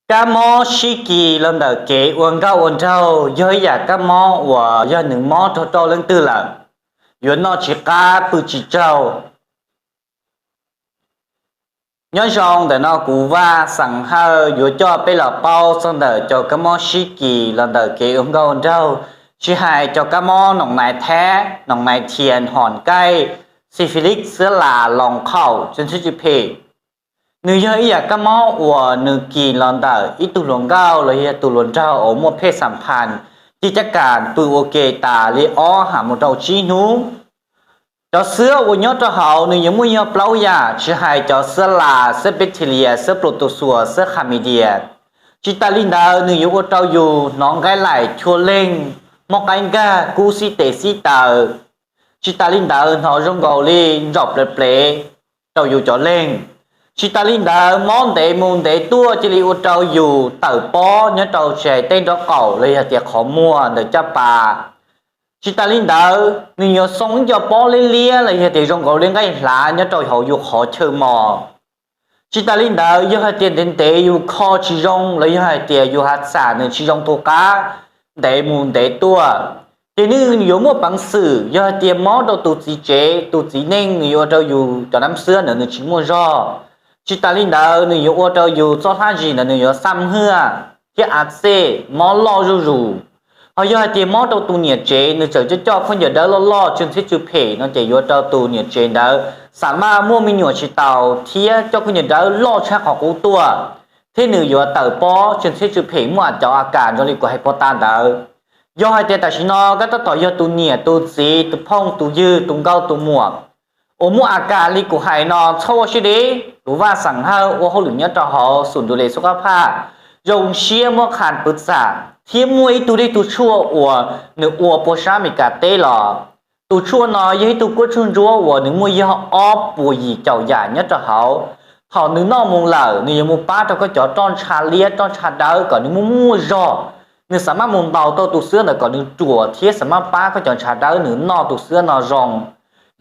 Kab mob sib kis los ntawm kev ua nkauj ua nraug yog ib yam kab mob uas yog nws mob raug rau leej twg lawm, yuav noj tsis qab pw tsis tsaug. Nyob zoo, ntawm no kuv Vaj Xeem Hawj yuav coj peb los paub txog ntawm cov kab mob sib kis los ntawm kev ua nkauj ua nraug, tsis hais cov kab mob noom nais thab, noom nais thias, hom kaij, syphilis, xab las, loos khaum, txwv ntxhiab tsw phem. Nws yog ib yam kab mob uas nws kis los ntawm ib tug hluas nkauj los yog tus hluas nraug uas muaj phej xam phas, ci cab kas pw ua ke tas li ob ham mus rau tsib hnub. Cov xwab uas nyob rau hauv nws yuav muaj yog plaub yam, tsis hais cov xab las, xab bacteria, xab plotoxua, xab chlamydia. Tsis tas li ntawd nws yuav ua rau yus hnov nqaij laim chua leeg, mob qaib nkag, kub xib tes xib taw. Tsis tas li ntawd hnov zoo nkaus li ntsaum plev plev rau yus cov leeg. Tsis tas li ntawd mob ntev mus ntev tuaj cia li ua rau yus tawm pob nyob rau tsis hais tej nraub qaum los yog tias qhov muag ntawm caj pas. Tsis tas li ntawd nws yuav xoo ib co pob liab liab los yog tias zoo nkaus li nqaij hlav nyob rau hauv yus qhov chaw mos. Tsis tas li ntawd yog hais tias ntev ntev yus kho tsis zoo los yog hais tias yus hav xam nws tsis zoo tu qab ntev mus ntev tuaj, ces nws yuav muaj peev xwm yog hais tias mob rau tus txiv tsev, tus txiv neej, nws yuav ua rau yus cov nab xwab ntawd nws tsis muaj zog. Tsis tas li ntawd nws yuav ua rau yus txoj hlab zis ntawd nws yuav xaj hwj thiab av xej mob loj zuj zus. Ho yog hais tias mob rau tus niam tsev, nws tseem coj coj khaub ncaws dawb loj loj, txwv ntxhiab tsw phem no ces yuav rau tus niam tsev ntawd xam maj muaj me nyuam tsis taus thiab coj khaub ncaws dawb loj tshaj qhov qub tuaj, thiab nws yuav tawm pob, txwv ntxhiab tsw phem, muaj cov a kas zoo li kuv hais puag ta ntawd. Yog hais tias tam sim no koj tab tom yog tus niam tus txiv, tus phooj tus ywg, tus nkauj tus muam uas muaj a kas li kuv hais no, txhob ua siab deb. Kuv Vaj Xeem Hawj ua hauj lwm nyob rau hauv xum du le xub qab phaj, zoo siab muab qha pwv txam thiab muaj ib tug dej tug tshuaj uas nws ua puag sab Amelikas teb los. Tus tshuaj no yog ib tug kuab tshuaj ntsuab uas nws muaj yog ob puas yim caum yam nyob rau hauv. Thaum nws noj mus lawm nws yuav mus pab rau koj cov roj ntsha liab roj ntsha dawb kom nws muaj muaj zog. Nws xam maj mus ntaus tau tus xwab ntawd kom nws ruam thiab xam maj pab koj cov ntsha dawb nws noj tus xwab no zoo.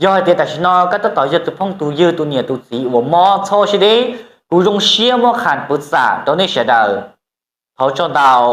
Yog hais tias tam sim no koj tab tom yog tus phooj tus ywg, tus niam tus txiv uas mob, txhob ua siab deb. Kuv zoo siab muab qha pwv txam rau nej sawv daws. Thov tsaug ntau.